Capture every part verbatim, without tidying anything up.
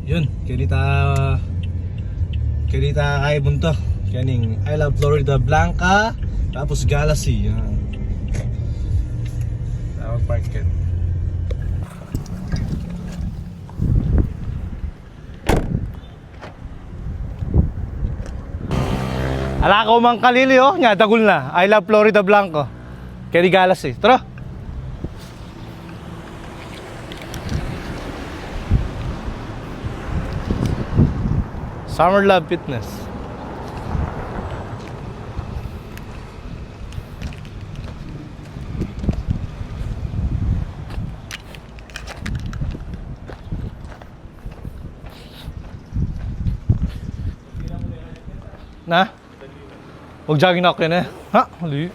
Yun, keni ta, keni ta kaybat. Keni, I love Floridablanca, tapos Galaxy. Yan. Tama, park yan. Ala ko mang kalili, o. Nya, dagul na. I love Floridablanca. Keni Galaxy. Tara. Summer Love Fitness. Na? Mag-jogging na ku keni. Ha? Hali.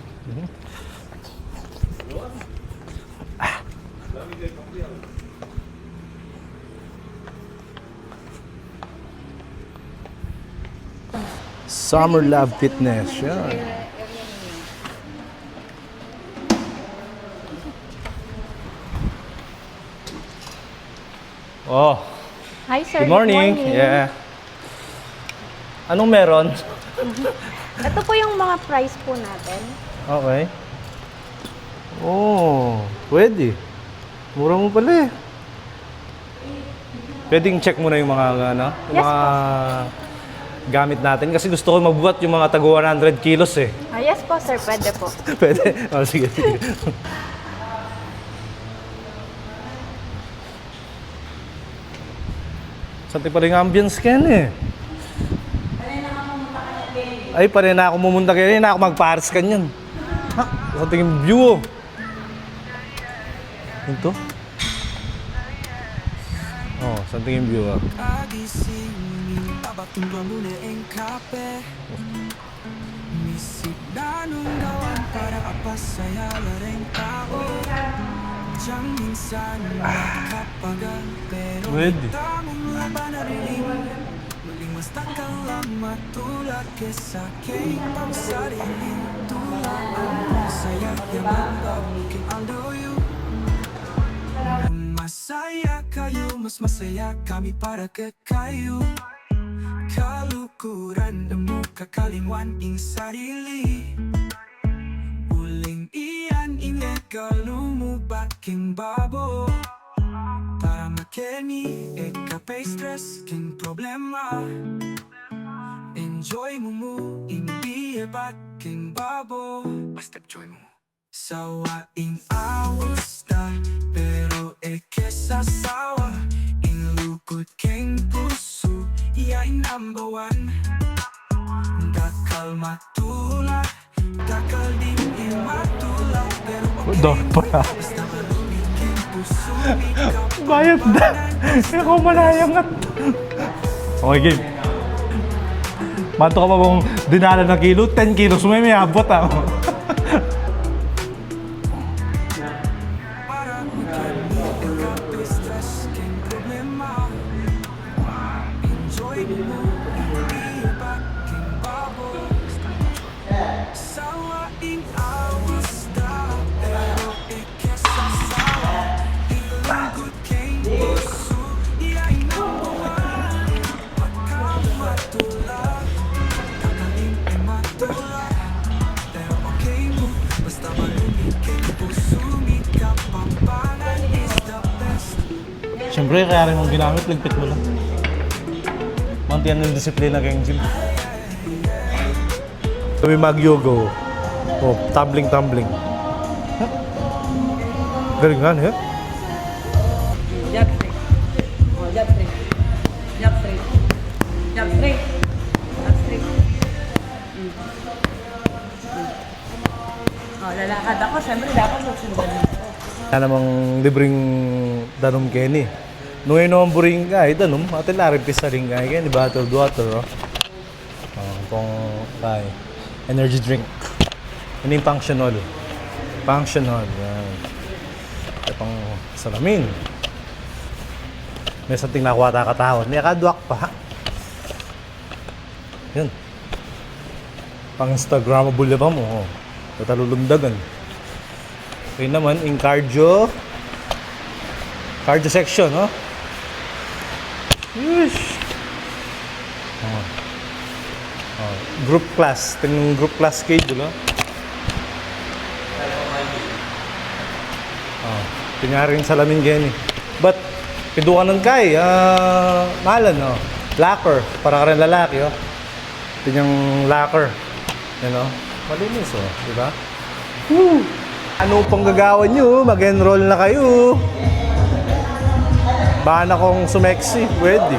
Summer Love Fitness. Yan. Oh. Hi, sir. Good morning. Good morning. Yeah. Anong meron? Ito po yung mga price po natin. Okay. Oh, pwede. Mura mo pala eh. Pwedeng check mo na yung mga, ano, yung Yes mga po. gamit natin. Kasi gusto ko magbuhat yung mga taga one hundred kilos eh. Ah, yes po, sir. Pwede po. Pwede? Oh, sige, sige. Santing pala ing ambience keni eh. Ay, pare na ku mumunta keni, na ku magpares kanyan. Ha? Santing ing view, o. Ito? O, santing ing view, o. Agising, pabatung muna ing kape. Misip na nung gawan para apasaya la ring tau. Diang minsan makapagal, pero Pwede. Di tamu laban na rin. Muling mas dakal lang matula kesa keng pansariling tula. Ang saya yang manda keng aldo yu. Kung masaya kayu, mas masaya kami para kekayu. Kalukuran da mu kakalingwan ing sarili. Uling iyan ing ekalu mu bat king babo. Para makeni e ka pa-stress king problema. Enjoy mu mu ing bie bat king babo. Basta enjoy mu. Sawa ing aus da, pero e ke sasawa ing lugud keng pusu, iya ing number one. Dakal matula, dakal ding e matula, pero okay. Udah pala. Basta malugud keng pusu, bayad da. Ikaw manayangat. Okay, game. Mantu ka pa bang dinala na kilo, ten kilos mu, e, miyabut, a. Siyempre, kaya rin mong ginamit, ligpit mo lang. Mantiyan yung disiplina kayong gym. Kami mag-yoga, o. O, tumbling, tumbling. Galing nga, e. Jab straight. O, jab straight. Jab straight. Jab straight. Jab straight. Mm. Mm. O, lalakad ako. Siyempre, dapat magsundan ako. Wala namang libreng danum keni. Nung inom buring ka, e, danum, atin la rin pisaling ka, e, keni bottled water, o. O, pang, kay, energy drink. Ini ing functional. Functional, yan. E, pang salamin. May santing nakuha ta katawan. May kadwak pa. Yan. Pang Instagrammable ya ba mu, o. Tatalulundagan. Okay naman, ing cardio. Cardio section, no? Yeesh. Oh. Oh. Group class. Ting group class schedule, oh. Oh. Tinyaring salamin geni. But, pidukanan kay, ah, malan, oh. Locker. Para karing lalaki, oh. Pinyang locker. Yan, oh. Malinis, oh. Di ba? Woo! Ano pang gagawan nyo? Mag-enroll na kayo. Bana kong sumexy. Pwede.